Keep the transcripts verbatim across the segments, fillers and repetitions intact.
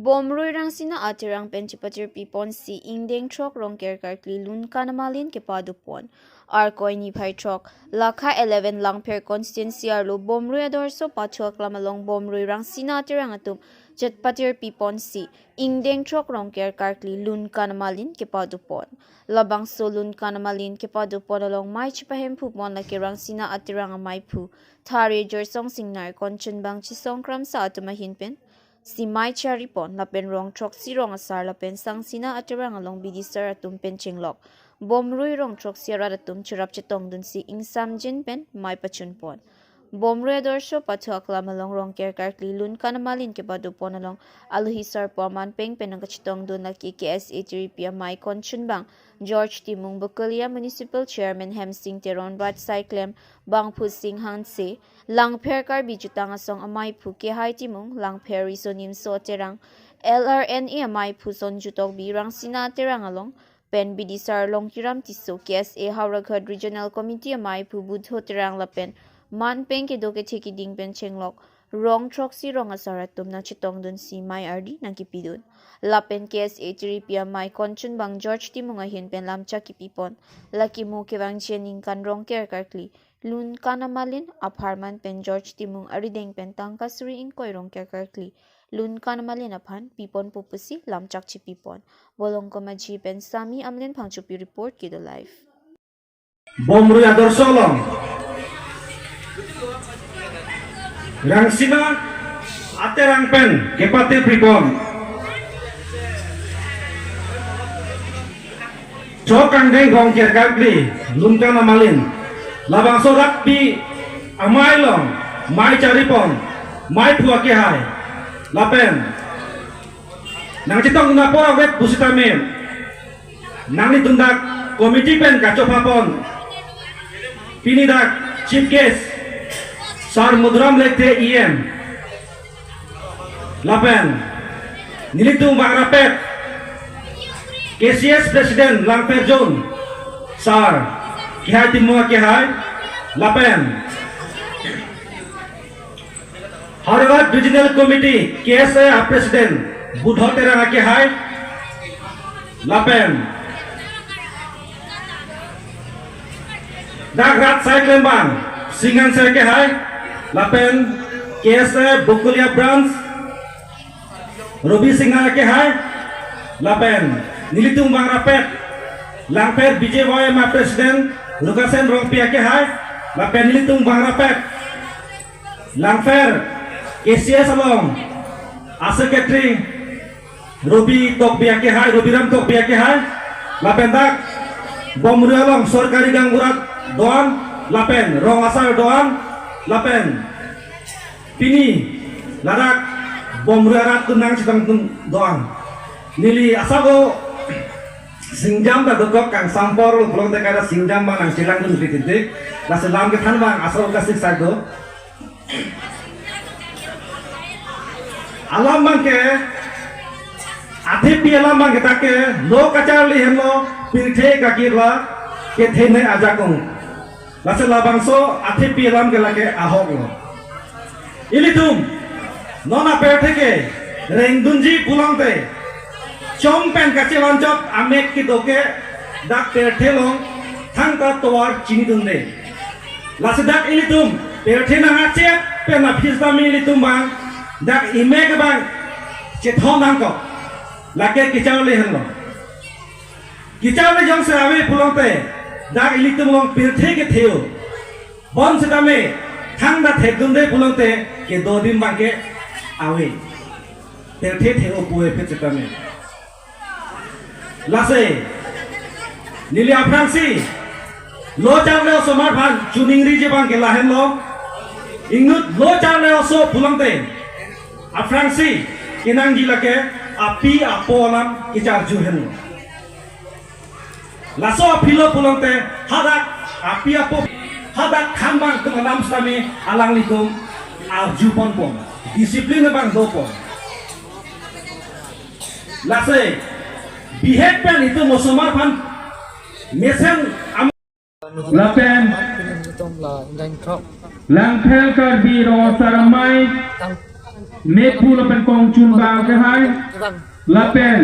Bomrui Rangsina Aterang pen chepatir pipon si ingdeng throk Rongker karkli Lunkan Amalin kepado pon. Arkoi niphai throk, Lakha eleven Langpher constituency arlo Bomrui Adorsho Pathu Aklam along Bomrui Rangsina Aterang atum chepatir pipon si ingdeng throk Rongker karkli Lunkan Amalin kepado pon. Labangso Lunkan Amalin kepado pon along mei chepahem phu pon lake Rangsina Aterang amei phu Thare Jorsong Singnar, Konchunbang Chisong Kramsa atum ahin pen si mei chari pon lapen rong throksi rong asar lapen Sangsina Aterang along bidisar atum pen chenglok Bomrui rong throksi arat atum cherap chetongdun si ingsamjin pen mei pachun pon. Bomrui Adorsho Pathu Aklam along Rongker karkli Lunkan Amalin kepado pon along alohi sarpo aman peng pen nangkachetongdun lake K S A tiripi amei Konchunbang George Timung, Bokolia Municipal Chairman Hemsing Teron, Rat Saiklem, Bangphu Sing Hanse, Langpher Karbi Jutang Asong amei phu Kehai Timung, Langpher Riso Nimso Terang, L R N A amei phu Sonju Tokbi, Rangsina Aterang along pen bidisar Longkiram Tisso, K S A Howraghat Regional Committee amei phu Budho Terang lapen man peng kedo kethe kiding pen chenglok rong throksi rong asar atum nangchetongdun si mei ardi nangkipidun. Lapen K S A tiripi amei Konchunbang George Timung ahin pen lamchak kipi pon. Lake mo kevangji aningkan Rongker karkli Lunkan Amalin apharman pen George Timung arideng pen tangka suri ingkoi Rongker karkli Lunkan Amalin aphan pipon pupusi lamchak chipi pon. Bolongkom Aji pen Sami Amlin Phangchopi report, Kedo Live. Bomrui Adorsho along Rangsina Aterang pen kepatir pipon throk ingdeng Rongker karkli Lunkan Amalin, labangso rakpi amei along mei chari pon, mei phu akehai lapen nangchetongdun apor avet pusitame nanglitum dak committee pen kachopha pon. Pini dak chief guest Sir Madhuram Lekthe E M lapen nelitum vangrapet K C S President Langpher Zone Sir Kehai Timung akehai lapen Howraghat Regional Committee, K S A President Budho Terang akehai lapen dak Rat Saiklembang Sing Hanse akehai lapen K S A Bokolia Branch Robi Singnar akehai lapen nelitum vangrapet Langpher B J Y M a President Rukasen Rongpi akehai lapen nelitum vangrapet Langpher K C S along a Secretary Robi Tokbi akehai, Robiram Tokbi akehai, lapen dak Bomrui along sorkari gaonbura do-an lapen rong asar do-an lapen pini ladak Bomrui arat atum nangchetongdun do-an. Neli asabo singjam ta dokok, kangsam apor pulote kada singjam abang nangchelangdun titik titik. Lasi lam kethan abang asal kasik sado. Alam abangke, athepi alam abangke take, lo kacharli henlo, pirthe kakirla, kethene ajakong. Lasi labangso athepi alam ke lake ahok lo. Ilitum non apirthe ke rengdunji pulote chom pen kachevanchot amek kedo ke dak pirthe along thangta tovar chinidunde. Lasi dak ilitum pirthe nangkachet pen aphi sitame ilitum abang dak emek abang chethon nangkok. Lake kacharli henlo. Kacharli jongsi ave pulote dak ilitum along pirthe kethe-o. Bonsitame thangta thekdunde pulote kedo adim abangke ave. Pirthe the-o pu-e phit sitame. Lasi neli aphrangsi lo charli osomar aphan choningriji abangke lahenlo. Inut lo charli oso pulote aphrangsi kenangji lake api apo alam kecharju henlo. Laso aphilo pulote hadak api apo, hadak khang abang atum alam sitame alanglitum arju ponpo, discipline abang dopon. Lasi bihek pen itum osomar aphan mesen am- Lapen Langpher Karbi Rong Asar Amei, Mephu lapen Kongchunbang akehai, Lapen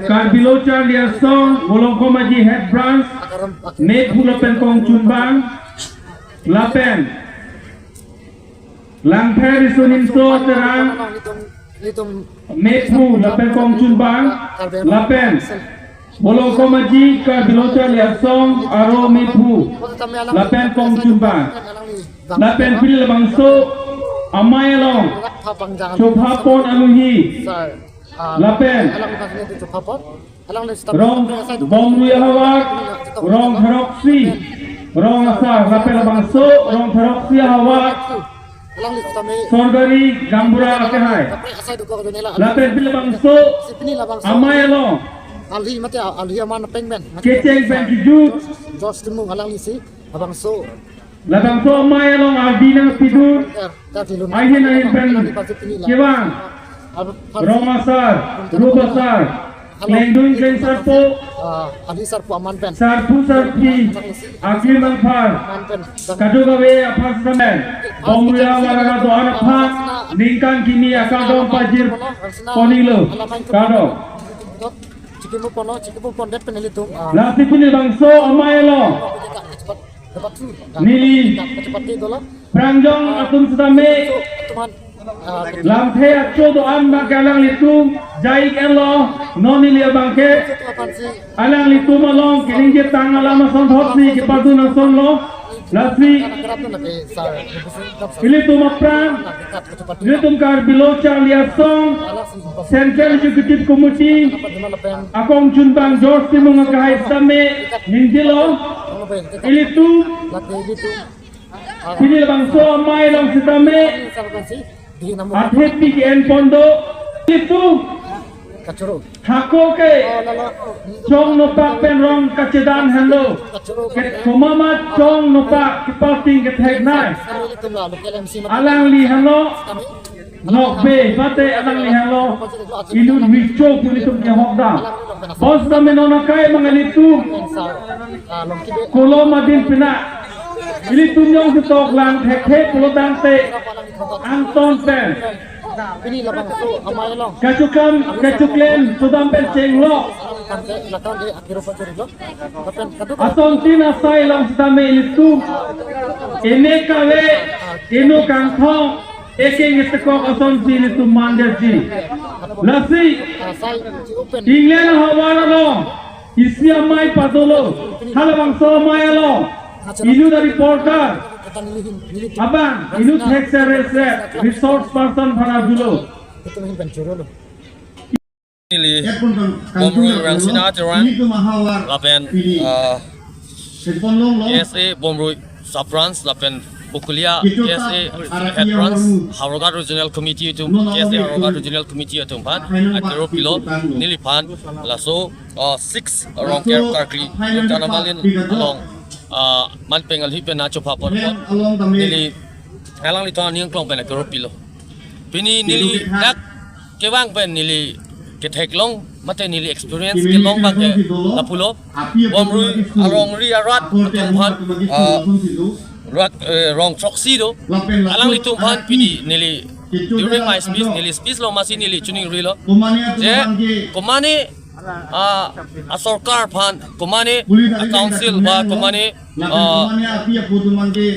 Karbi Lo Charli Asong Bolongkomaji Head Branch, mephu lapen kongchunbang. Lapen Langthai Riso Nimso Terang, mephu lapen kongchunbang. Lapen Bolongkomaji Karbi Lo Charli Asong aro mephu lapen kongchunbang. Lapen pini labangso amei along chophapon anuhi. Lapen rong Bomrui ahavar, rong Theroksi, rong asar, lapen labangso rong Theroksi ahavar Sorgari Gaonbura akehai. Lapen pini labangso amei along alhi mate alhi aman pengben kecheng pen kejut. George Timung alanglisi labangso labangso amei along ardi nangpidun. Ahin ahin pen kevang rong asar, rup asar, klengdun klengsarpo, alhi sarpo aman pen, sarpo sarpi, aklim angphar, aman pen kadokave aphan samen Bomrui ahavar arat do-an aphan ningkan kimi akardom pajir ponilo. Kardom. Chikimu pono, chikimu pondet pen ilitum. Lasi pini labangso amei along neli prangjong atum setame lamthe acho do-an abang ke alanglitum jai-ik-etlo. Non neli abang ke alanglitum along keningje tang alam asonthotsi kepadun asonlo. Lasi ilitum aphrang, ilitum Karbi Lo Charli Asong Central Executive Committee akongchunbang George Timung akehai setame ningjelo. Ilitum pini labangso amei along setame athepi ke-enpon do. Ilitum hako ke chong nopak pen rong kachedan henlo. Ke komat ma chong nopak kepalting kethek nai. Alangli henlo nokbe mate alangli henlo inut micho pu ilitum kehokdam. Bonsitame non akai abang ilitum kolom adin pina ilitum jongsi toklang thekthe pulo tangte angton pen pini labangso amei along kachokam kachoklem sodam pen chenglo. Tangte lakan de akiro pachorilo. Lapen kaduk asontin asai along setame ilitum ene kave eno kangthong ekeng etekok asonsi ilitum manjatji. Lasi asai chiupen England ahavar along isi amei padolo. Halabangso amei along inut a-reporter abang, inut thekser reser resource person aphan arjulo. Ilitum ahin pen chorolo. Neli Bomrui Rangsina Terang lapen, ah, K S A Bomrui Sub Branch lapen Bokolia K S A Head Branch, Howraghat Regional Committee atum, K S A Howraghat Regional Committee atum aphan akero pilo. Neliphan laso, ah, six Rongker Karkli Tanamalin along, ah, manpeng alhi pen achophapon apot neli alanglithan aning klong pen akero pilo. Pini neli dak kevang pen neli ketheklong mate neli experience kelong abang ke lapulo. Bomrui arongri arat atum aphan, ah, rat, eh, rong throksi do. Alanglitum aphan pini neli during my speech, neli speech along masi neli chiningrilo. Je komane, ah, asorkar aphan, komane a-council ba komane, ah,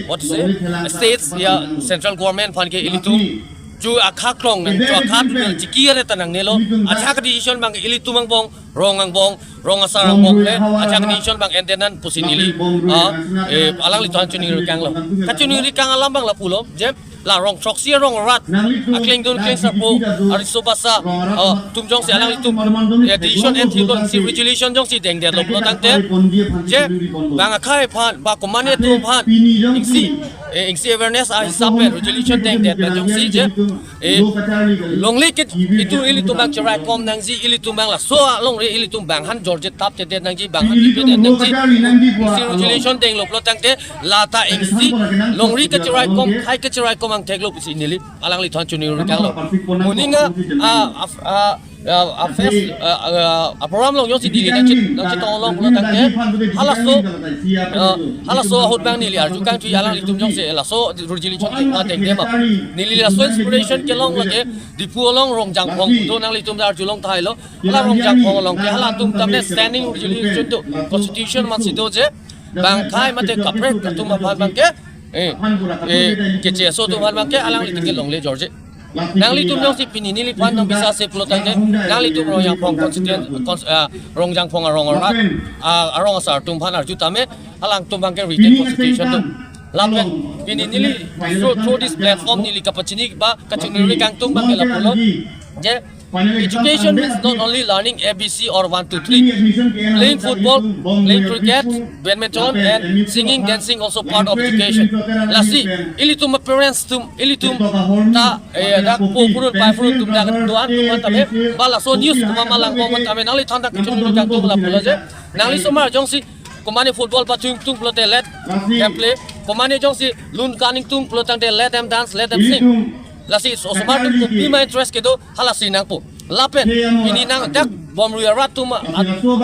what to say, states ya central government aphan ke ilitum chu akha klong nang, chu akha klong chiki are ta nangnelo. Ajahak decision abang ilitum angbong, rong angbong, rong asar angbong le ajahak decision abang entenan pusi neli, ah, eh, alanglithan chiningri kanglo. Kachiningri kang alam abang lapulo. Je la rong throksi arong arat aklengdun klengsarpo ariso basa, ah, atum jongsi alanglitum, eh, decision enthilon si resolution jongsi dengdetlo pulo tangte, je bang akhai aphan ba komane atum aphan isi, eh, isi awareness ahisap pen resolution dengdet pen jongsi je, eh, longle ke itum ilitum abang cheraikom nangji, ilitum abang laso alongle ilitum abang han jorjet thapthedet nangji, abang han ipedet nangji. Isi resolution denglo pulo tangte lata isi longle kachiraikom, hai kachiraikom angtheklo pusi neli alanglithan chiningri kanglo. Moning a, a, a, Uh, a fest, uh, uh, a program along jongsi neli nangchet nangchetong along pulo tangte, halaso, uh, halaso ahut abang neli arju kangtui alanglitum jongsi laso resolution ke ateng dema. Neli laso inspiration kelong lake Diphu along Rongjangphong do, nanglitum ta arjulong thailo. Hala Rongjangphong along ke halatum tame standing resolution do, constitution masi do je, bang akhei mate kaprek atum aphan abang ke, eh, eh, keche aso atum aphan abang ke alanglitum ke longle jorje. Nanglitum jongsi pini neliphan nang bisa se pulo tangte, nanglitum Rongjangphong constituent, cons-, ah, Rongjangphong arong arat, ah, arong asar atum aphan arju tame, alangtum abang ke written constitution do. Lapen pini neli through, through this platform neli kapachini ba kachiningri kangtung abang ke lapulo je, education means not only learning A B C or one, two, three. Playing football, playing cricket, badminton, and singing, dancing also part of education. Lasi, ilitum parents atum, ilitum ta, eh, dak po purun, pai purun atum dak doan atum tame, ba laso news komat ma langpo amat tame, nangli than dak kachiningri kangtung lapulo je, nangli osomar jongsi komatne football pathu ingtung pulote let them play. Komatne jongsi lun kan ingtung pulo tangte let them dance, let them sing. Lasi osomar atum kopima interest kedo, halasi nangpo. Lapen pini nang dak bomrui arat atum, ah,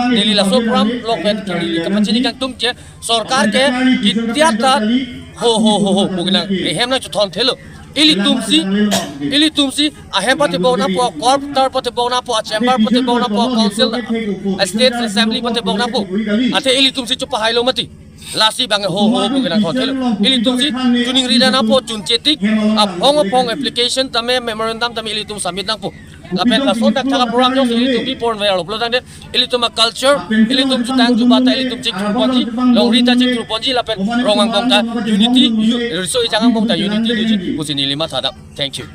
neli laso program along pen neli kapachini kangtum ke, sorkar ke kitia ta ho ho ho ho pu kenang, ehem nangchethon thelo. Ilitum si, ilitum si ahem patebok nangpo, kor tar patebok nangpo, a chamber patebok nangpo, council, a state assembly patebok nangpo. Athe ilitum si chepahailo mati. Lasi abang ho ho pu kenangthon thelo. Ilitum si chiningri dan nangpo, chun chetik, aphong aphong application tame, memorandum tame ilitum submit nangpo. Lapen lason dak thak a program jongsi ilitum pi pon verlo pulo tangte, ilitum a culture, ilitum jutang jubat ta ilitum chingthur ponji, longri ta chingthur ponji, lapen rong angbong ta unity, yu-, riso ejang angbong ta unity doji pusi neli matha dam. Thank you.